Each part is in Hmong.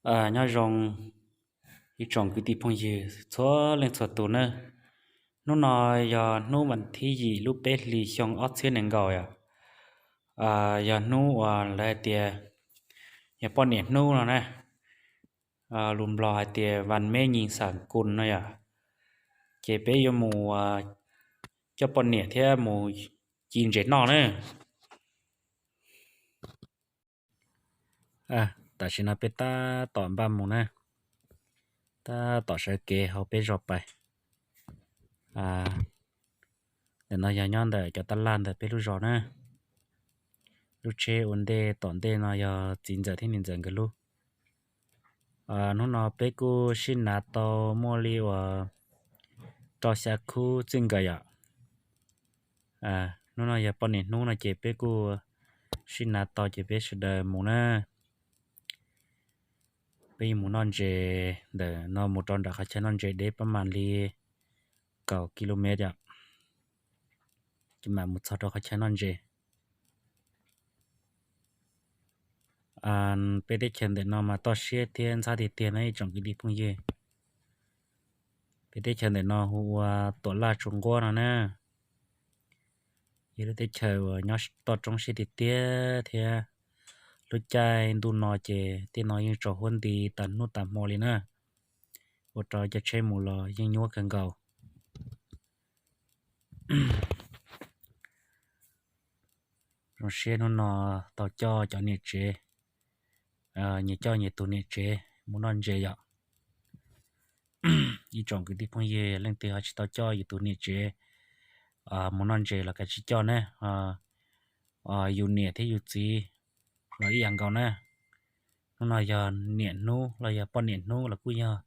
Nyob zoo ib tsoom kwv tij phooj ywg txhua leej txhua tus nawb. Hnub no yog hnub vas thib yim lub peb hlis xyoo ob txhiab nees nkaum yom. Yog hnub uas lawv hais tias yog poj niam hnub no na. Lus Nplog hais tias vas meb nyis xam kus no yom. Ces peb yuav mus coj poj niam thiab mus ci ntses noj na. Tam sim no peb tab tom npaj mus na, tab tom sawv kev hauv peb zos pais. Ntawm no yog nyob ntawm cov tab laj ntawm peb lub zos na. Lub tsheb ua ntej tom ntej no yog txiv ntxawm thiab niam ntxawm nkawd lub. Hnub no peb kuj sib nav tau muaj li uas rau xya khub txij nkawm yom. Hnub no yog poj niam hnub no ces peb kuj sib nav tau ces peb sawv daws mus na. Peb yuav mus noj ntses ntawm no mus rau nram qhov chaw noj ntses deb pab mam li kaum kilomev yom, ces mam mus txog rau qhov chaw noj ntses. Peb teb chaws ntawm no mas toj siab thiab ntxhab tiag tiag no ib tsoom kwv tij phooj ywg. Peb teb chaws ntawm no hu ua Tuam Laj Tsuas Nquab no na. Yog lub teb chaws uas nyob toj roob siab tiag tiag thiab lub caij ntuj no ces tej no yeej tsaus huab nti tas hnub tas hmo li na, ua rau cov tsheb mus los yeej nyuaj kawg nkaus. Zoo siab hnub no tau coj cov niam tsev, nyias coj nyias tus niam tsev mus noj ntses yom. Ib tsoom kwv tij phooj ywg leej twg ho tsis tau coj yus tus niam tsev mus noj ntses los kav tsij coj ne. Yus niam thiab yus txiv los ib yam nkaus na. Hnub no yog niam hnub los yog poj niam hnub los kuj yog,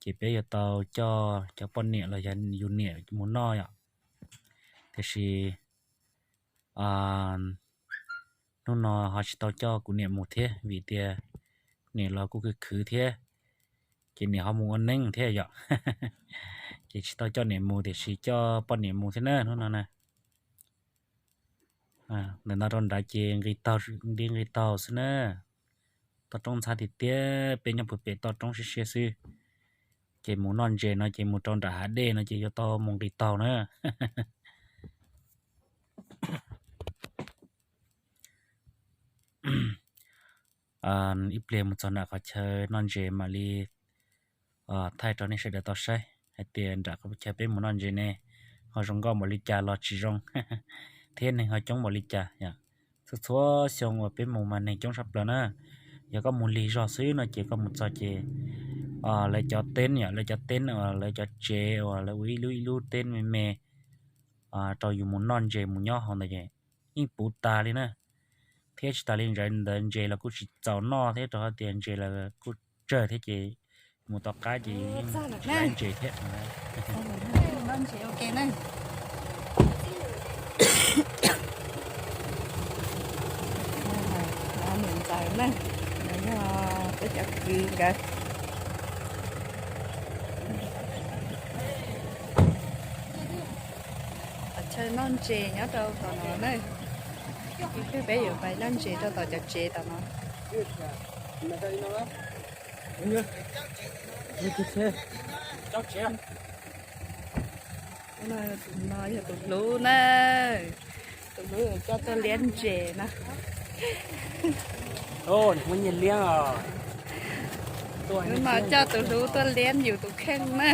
ces peb yuav tau coj cov poj niam los yog yus niam mus noj yom. Tiam sis hnub no ho tsis tau coj kuv niam mus thiab vim tias niam los kuj khwv khwv thiab, ces niam ho mus ua neeb thiab yom. Ces tsis tau coj niam mus tiam sis coj poj niam mus thiab na hnub no na. Ntawm no rau nrad ces nqis taug, nqis taug xwb na. Toj roob ntxhab tiag tiag, peb nyob puag pem toj roob siab siab xwb. Ces mus noj ntses no ces mus rau nram hav dej no ces yuav tau mus nqis taug na. Ib pliag mus txog nram qhov chaw noj ntses mam li thaij rau nej sawv daws tau saib hais tias nram qhov chaw peb mus noj ntses ne ho zoo nkauj npaum li cas los tsis zoo, thiab neeg ho coob npaum li cas. Txhua txhua xyoo uas peb mus mas neeg coob tshaj plaws na. Yog koj mus lig zog xwb no ces koj mus txog ces lawv cov teb yom, lawv cov teb uas lawv cov tsev uas lawv ua ib lub ib lub teb me me rau yus mus noj ntses mus nyob hauv ntawd ces yeej puv tas li na. Thiab tsis tas li ntawd ntses los kuj tsis txaus noj thiab rau qhov tias ntses los kuj tsawg thiab ces mus tom qab ces yeej tsis laib ntses thiab. Niam ntxawm na, yog peb cov kwv nkawd. Qhov chaw noj ntses nyob rau tom no na. Ib pliag peb yuav pais noj ntses rau tom cov tsev tom no. Tus no yog tus hlub na, tus hlub coj tuaj liab ntses na. Hnub no coj tus hlub tuaj liab yus tus kheej na.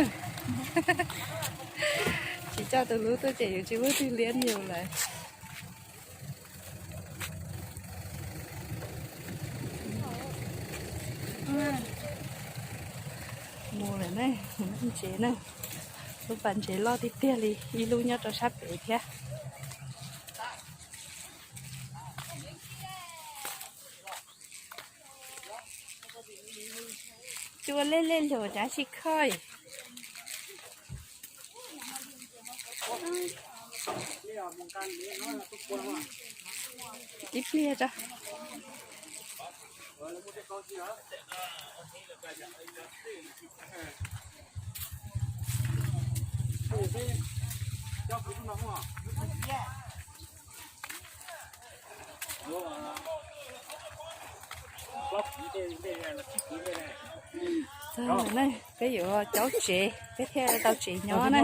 Tsis coj tus hlub tuaj ces yus tsis muaj twg liab yus lawm. Mus lawm ne, mus noj ntses na. Lub pas ntses loj tiag tiag li, ib lub nyob rau sab pem thiab. Cua lej lej lug cav tsis khoj. Ib pliag tso. Txog lawm na, peb yuav caub tsev, peb thiaj tau tsev nyob na.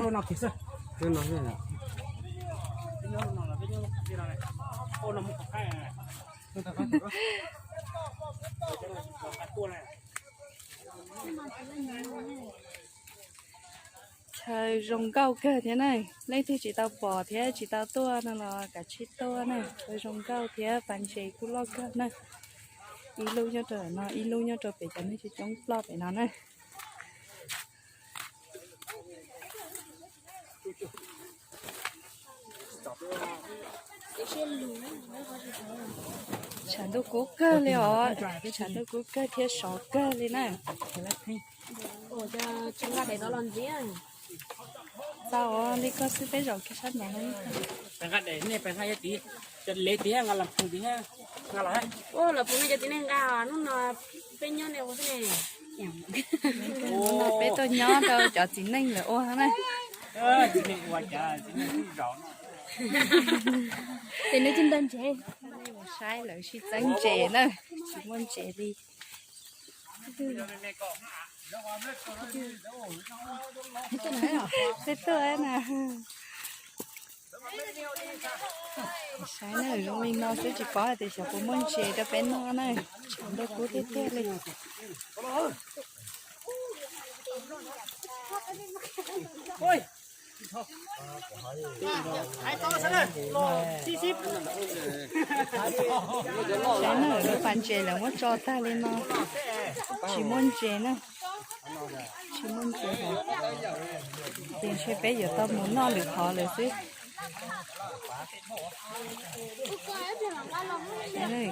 Chaw zoo nkauj kawg thiab na, leej twg tsis tau pom thiab tsis tau tuaj no los kav tsij tuaj na, chaw zoo nkauj thiab pas ntses kuj loj kawg na. Ib lub nyob rau no, ib lub nyob rau pem cov neeg coob coob ploj pem no na. Tshav ntuj kub kawg li os, tshav ntuj kub kawg thiab sov kawg li na. Txaus li koj xwb peb zaum kiag sab nraud na. Peb nqa daim nej peb nqa yog tid, cov lev tid nqa los phoov tid nqa los. Ua los phoov nej cov tid nej nqa, hnub no peb nyob nej ua xwb ne. Hnub no peb tuaj nyob rau cov txiv neej lawv ua na. Ces nej tsis ntag ntses. Nej mus saib lawv sib txeeb ntses na, tsis muaj ntses li. Peb tuaj na. Saib na, zoo li no xwb tsis paub hais tias xyov puas muaj ntses rau peb noj na. Tshav ntuj kub tiag tiag li. Saib na, lub pas ntses lawv muab tso tag li no, tsis muaj ntses na. Tsis muaj ntses lawm, ces ntshe peb yuav tau mus noj lwm qhov lawm xwb.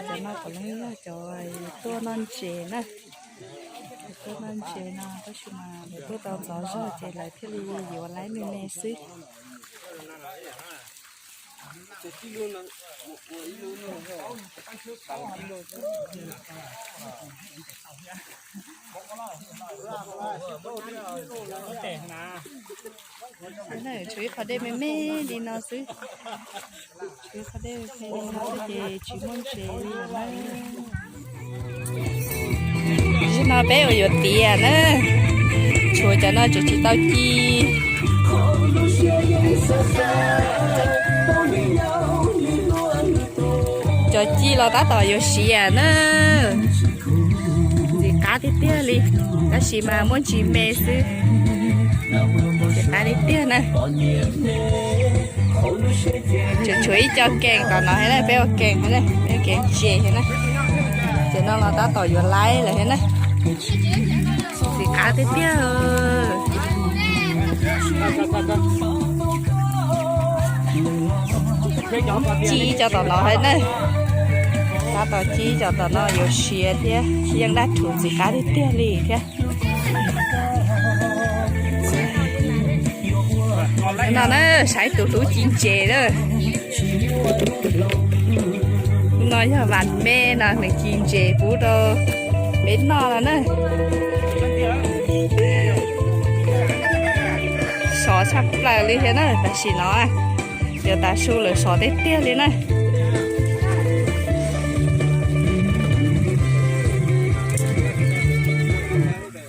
Cov no puav leej yog cov tuaj noj ntses na. Tuaj noj ntses no tab sis mas lawv tuaj tau ntxov zog ces lawv thiaj li yuav laib me me xwb. Tshuav ib qho dej me me li no xwb. Tshuav ib qho dej me me li no xwb ces tsis muaj ntses li lawm na. Zaum no peb ua yuav tiav na, tshuav cov no tseem tsis tau ci. Cov ci los tab tom yuav siav na. Ntxim qab tiag tiag li, tab sis mas muaj ntsis me xwb. Ntxim qab tiag tiag na. Tseem tshuav ib co kees tom no thiab na, peb ua kees thiab na, peb ua kees ntses thiab na. Ces no los tab tom yuav laib lawm thiab na. Ntxim qab tiag tiag. Ci co tom no thiab na. Tab tom ci co tom no yuav siav thiab, yeej daj rhuv ntxim qab tiag tiag li thiab. No na, saib tus hlub ci ntses na. No yog Vam Me no, nws ci ntses pub rau peb noj no na. Sov tshaj plaws li thiab na, tam sim no yuav tav su lawm, sov tiag tiag li na.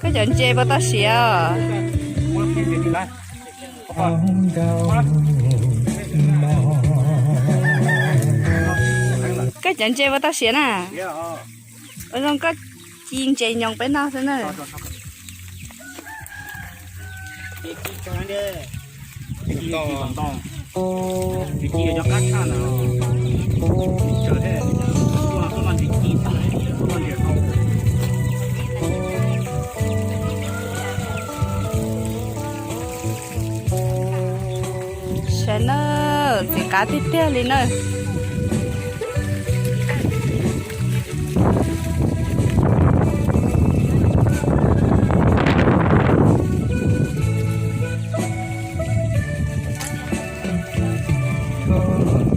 Koj cov ntses puas tau siav? Koj cov ntses puas tau siav na? Ua zoo koj ci ntses nyoos peb noj xwb na. Saib na, ntxim qab tiag tiag li na.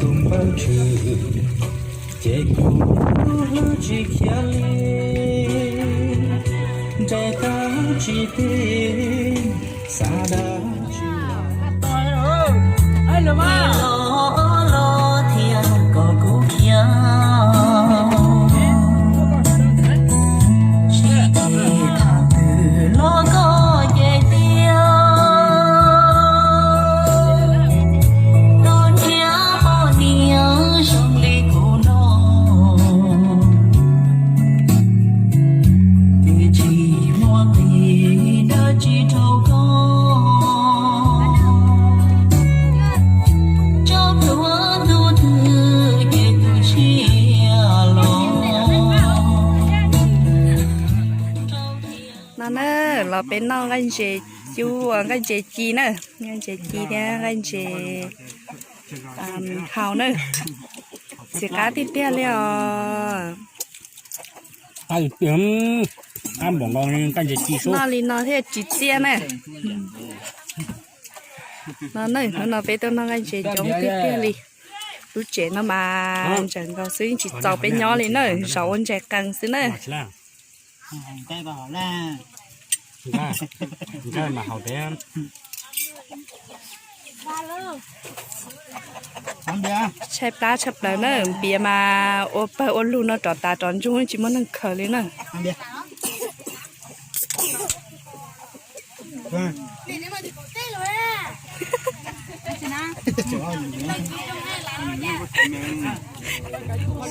Tus npawg Tshwm ces kuv hlub tsis khiav li, nrog tau tsis tig, xav dag tsis los, los thiaj kom kuv khiav. No na, los peb noj nqaij ntses cub, nqaij ntses ci na, nqaij ntses ci thiab nqaij ntses hau na. Txiv qab tiag tiag li os. Noj li no thiaj tsis txiaj na. No na, hnub no peb tuaj noj nqaij ntses coob tiag tiag li. Lub tsev no mas ntsaws nkaus xwb, yeej tsis txaus peb nyob li na, zov ua ntses qees xwb na. Tshaib plab tshaj plaws na, npias mas ua pawg ua lug no rov tas rov ntsoog tsis muaj neeg khaws li na.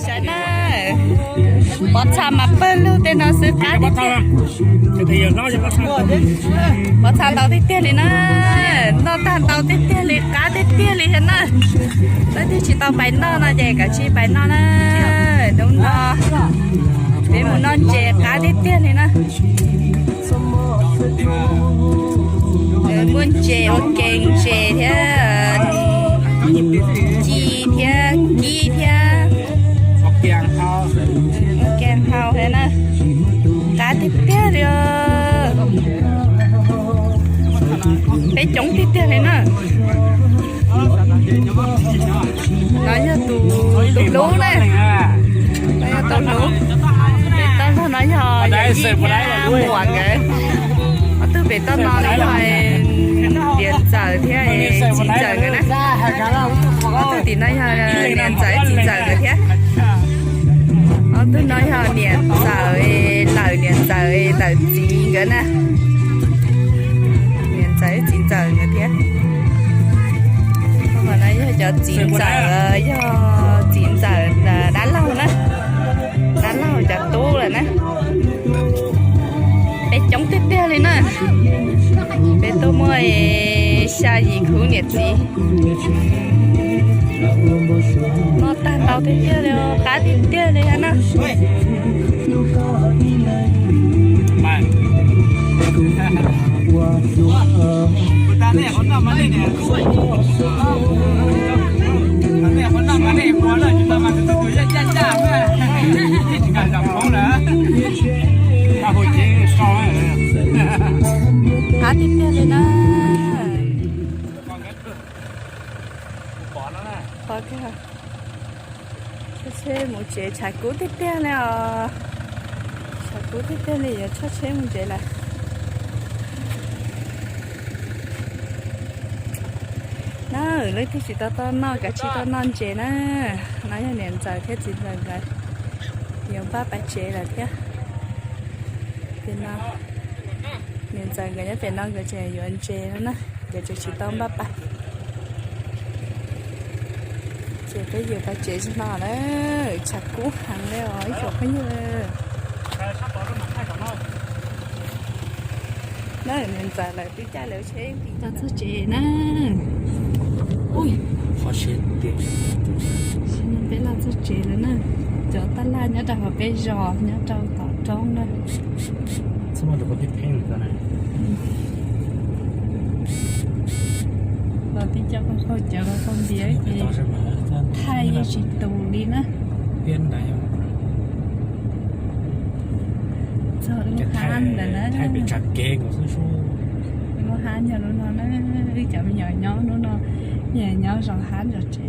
Saib na, pob txha mas pawg lug tej no xwb qab tiag tiag. Pob txha ntau tiag tiag li na, noj tag ntau tiag tiag li, qab tiag tiag li thiab na. Leej twg tsis tau pais noj no ces kav tsij pais noj na. Hnub no peb mus noj ntses qab tiag tiag li na. Muaj ntses ua ke, ntses thiab ci thiab kib thiab ua ke hau thiab na. Qab tiag tiag li os. Peb coob tiag tiag li na. No yog tus hlub na. No yog tus hlub. Peb toj zog no yog yawm yij thiab muam nkawd. Ob tug pem toj no yog niam ntxawm thiab txiv ntxawm nkawd na. Ob tug tim no yog niam ntxawm txiv ntxawm nkawd thiab. Ob tug no yog niam ntxawm lawm, niam ntxawm lawm txiv nkawd na. Niam ntxawm txiv ntxawm nkawd thiab. Mas no yog cov txiv ntxawm, yog txiv ntxawm dab laug na, dab laug cov tub lawm na. Peb coob tiag tiag li na. Peb tuaj muaj xya yim khub niam txiv. Noj tag ntau tiag tiag li, qab tiag tiag li na. Qab tiag tiag li na. Tsheb mus tsev tshav kub tiag tiag li os. Tshav kub tiag tiag li, yuav tsheb mus tsev lawm. Na, leej twg tsis tau tuaj noj kav tsij tuaj noj ntses na. No yog niam ntxawm thiab txiv ntxawm nkawd yuav npaj pais tsev lawm thiab. Ces no niam ntxawm nkawd nyob pem no nkawd tseem yuav ntses no na, nkawd tseem tsis tau npaj pais. Ces peb yuav pais tsev tsis no na, tshav kub heev li os ib tsoom phooj ywg. Na, niam ntxawm lawv twb caij lawv tsheb los txog tsev na. Peb los txog tsev lawm na. Cov tab laj nyob rau hauv peb zos nyob rau tom roob na. Los tib co qaug qaug cawv qaug qaug npias ces thaij yeej tsis tus li na. Txog lub hab ntawd na. Lub hab nyob lub no na, wb cov me nyuam nyob lub no, nyob zov hab zov tsev.